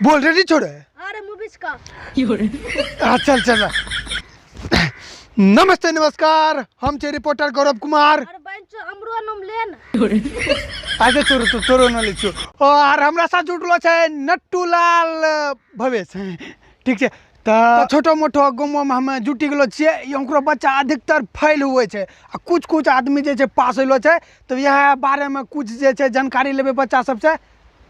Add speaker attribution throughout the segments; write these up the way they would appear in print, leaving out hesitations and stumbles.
Speaker 1: बोल रेडी छोड़े।
Speaker 2: अरे मूवीज का।
Speaker 1: हाँ चल चल। नमस्ते नमस्कार, हम छे रिपोर्टर गौरव कुमार।
Speaker 2: अरे बंचो हमरो नाम ले न।
Speaker 1: अच्छा तोरो तो तोरो न लै छियौ। और हमरा साथ जुटलो छै नट्टू लाल भवेश। ठीक छै तऽ छोटो मोटो गाँवमे हम जुटि गेलो छियै। ओकरो बच्चा अधिकतर फेल हुए छै आ कुछ कुछ आदमी जे छै पास होलो छै, तऽ इएह बारेमे कुछ जे छै जानकारी लेबै बच्चा सबसँ।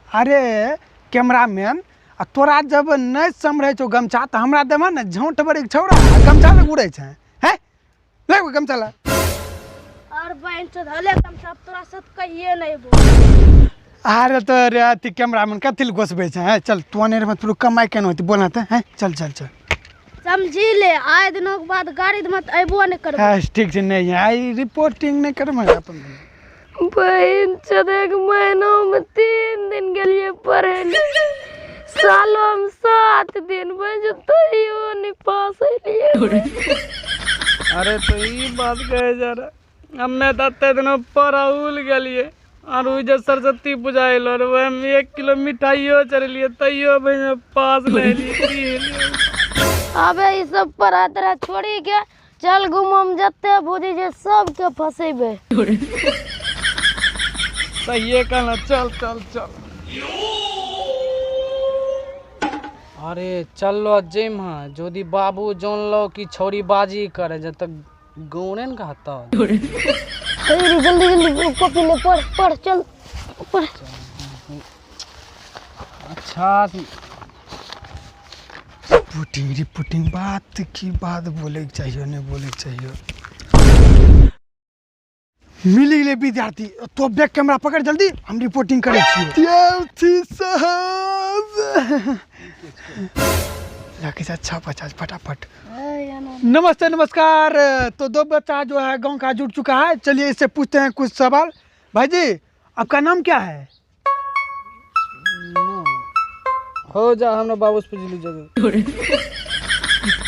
Speaker 1: अरे कैमरामैन, आ तोरा जब नहि सम्हरै छौ गमछा तऽ हमरा देबह ने, झौंठ बड़ी छौड़ा गमछा लग उड़ै छै। हैं ले गमछा ला।
Speaker 2: और बंचो धले गमछा तोरा से कहिए नहीं बोल।
Speaker 1: अरे तो रे अथी कैमरामैन कथी लए गोसबै छै? हैं चल तू अनेर में तू कमाइ केना होतै बोला तऽ। हैं चल चल चल।
Speaker 2: समझी ले, आए दिनों के बाद गाड़ी मत अबो नहीं करबो।
Speaker 1: हाँ ठीक छै, नहीं आई रिपोर्टिंग नहीं करबै अपन।
Speaker 3: बहन चोद एक महीना में 3 दिन गेलिए पढ़े ले, सालों में 7 दिन बहन चोद तैयो नहीं पास होलिए।
Speaker 4: अरे तो ई बात कहे जा रहा, हमें तो अते दिनों पढ़ाउल गेलिए और उ जे सरस्वती पूजा अयलो रे वह में 1 किलो मिठाइयो चढ़लिए तैयो बहन पास नहीं होलिए।
Speaker 3: अबे ई सब पढ़ा तोरा छोड़ी के चल घूमम, जते भूजी जे सबके फसेबे।
Speaker 4: सहिए कहना, चल चल चल। अरे चलो जिम हाँ, यदि बाबू जोन लो कि छौड़ी बाजी करे जे तक गौने न कहता।
Speaker 3: अरे जल्दी जल्दी कॉपी ले, पढ़ पढ़ चल पढ़।
Speaker 4: अच्छा
Speaker 1: रिपोर्टिंग रिपोर्टिंग बात की बात बोले के चाहिए नहीं बोले के चाहिए। मिली गेलै विद्यार्थी, तो बैक कैमरा पकड़ जल्दी, हम रिपोर्टिंग करै छियै। साहब लगे अच्छा बच्चा फटाफट। नमस्ते नमस्कार, तो 2 बच्चा जो है गांव का जुट चुका है, चलिए इससे पूछते हैं कुछ सवाल। भाई जी आपका नाम क्या है?
Speaker 4: हो जा हमरा बाबू से पूछ लीजिए।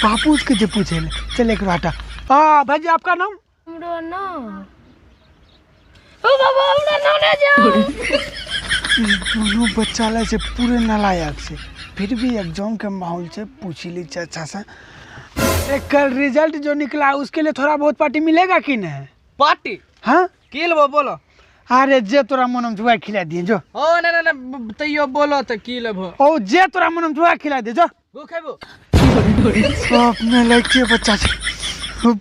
Speaker 1: बाबू के जे पूछे ले चल एक बाटा। हाँ भाई जी आपका नाम?
Speaker 3: हमरो नाम। ओ बाबा हमरा नाम नहीं जाओ।
Speaker 1: दोनों बच्चा ला से पूरे नालायक से, फिर भी एग्जाम के माहौल से पूछ ली अच्छा सा। कल रिजल्ट जो निकला उसके लिए थोड़ा बहुत पार्टी मिलेगा कि नहीं?
Speaker 4: पार्टी?
Speaker 1: हाँ
Speaker 4: की लेबो बोलो।
Speaker 1: अरे जे तोरा मनम जुआ खिला दिए जो।
Speaker 4: ओ ना ना ना तैयो बोलो तो की लेबो।
Speaker 1: ओ जे तोरा मनम जुआ खिला दे जो।
Speaker 4: गो खेबो।
Speaker 1: सब में लड़के बच्चा छे।
Speaker 3: ओ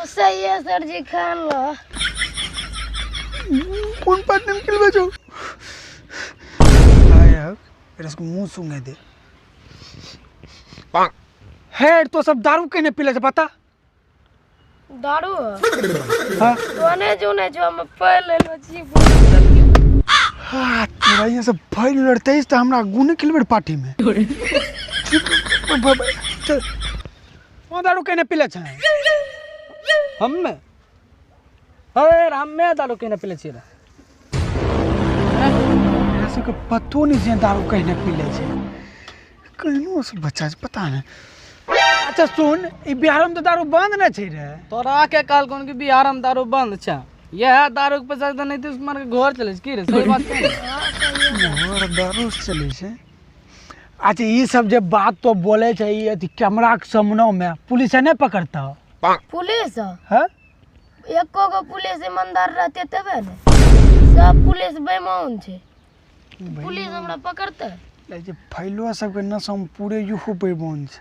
Speaker 3: सही है सर जी खान लो।
Speaker 1: कौन पार्टी में खिलबे जो? आया इसको मुंह सूंघे दे। हे तो सब दारू कहने पीले छे पता?
Speaker 3: दारू?
Speaker 1: हाँ।
Speaker 3: तो ने जो ने जो हम पहले लो जी।
Speaker 1: हाँ तोरा यहाँ सब फैल लड़ते तो हमरा गुने खिलबे पार्टी में। चल ओ दारू कहने पीले छे?
Speaker 4: हम्मे? अरे हम्मे दारू कहने पीले छियै।
Speaker 1: सबके पतो नहीं छै दारू कहने पीले छै, कहनो सब बच्चा पता नहीं। अच्छा सुन, ई बिहार में तो दारू बंद न छै रे।
Speaker 4: तोरा के कहल कोन कि बिहार में दारू बंद छै? यह दारू के पैसा तो नहीं तो मार के घर चले छै की रे? सही बात छै।
Speaker 1: घर दारू से चले छै। अच्छा ई सब जे बात तो बोले छै ई अथी कैमरा के सामने में पुलिस नहीं पकड़ता?
Speaker 3: पुलिस?
Speaker 1: हां
Speaker 3: एको गो पुलिस ईमानदार रहते तबे ने, सब पुलिस बेईमान छै। पुलिस हमरा पकड़ते?
Speaker 1: जे फैलो सबके नशा में पूरे यूहो बेईमान छै।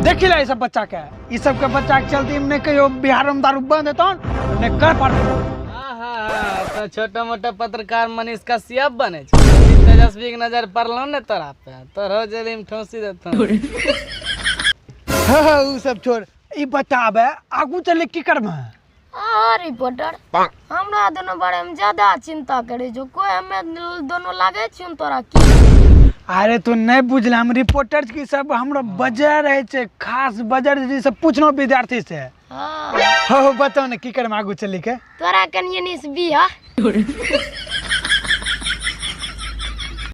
Speaker 1: देखी ला ई सब बच्चा के, ई सब के बच्चा के चलते नहीं कहियो बिहार में दारू बंद हेतौ नहीं कर पड़तौ।
Speaker 4: हाँ हाँ तो छोटा मोटा पत्रकार मनीष कश्यप बने छै। तेजस्वी के नजर पड़लो ने तोरा पे तोरो जेल में ठोसी देतौ।
Speaker 1: हाँ उ सब छोड़, ई बताबे आगू चले की करबे?
Speaker 3: हाँ रिपोर्टर हमरा दोनों बारे में ज्यादा चिंता करे जो कोई हमें दोनों लागे छियन तोरा की?
Speaker 1: अरे तू नहीं बुझल, हम रिपोर्टर की सब हमरा बजर रहे छे, खास बजर जे सब पूछनो विद्यार्थी से।
Speaker 3: हाँ
Speaker 1: हो बताओ ने की करम आगू चली के?
Speaker 3: तोरा कनिए निस बियाह।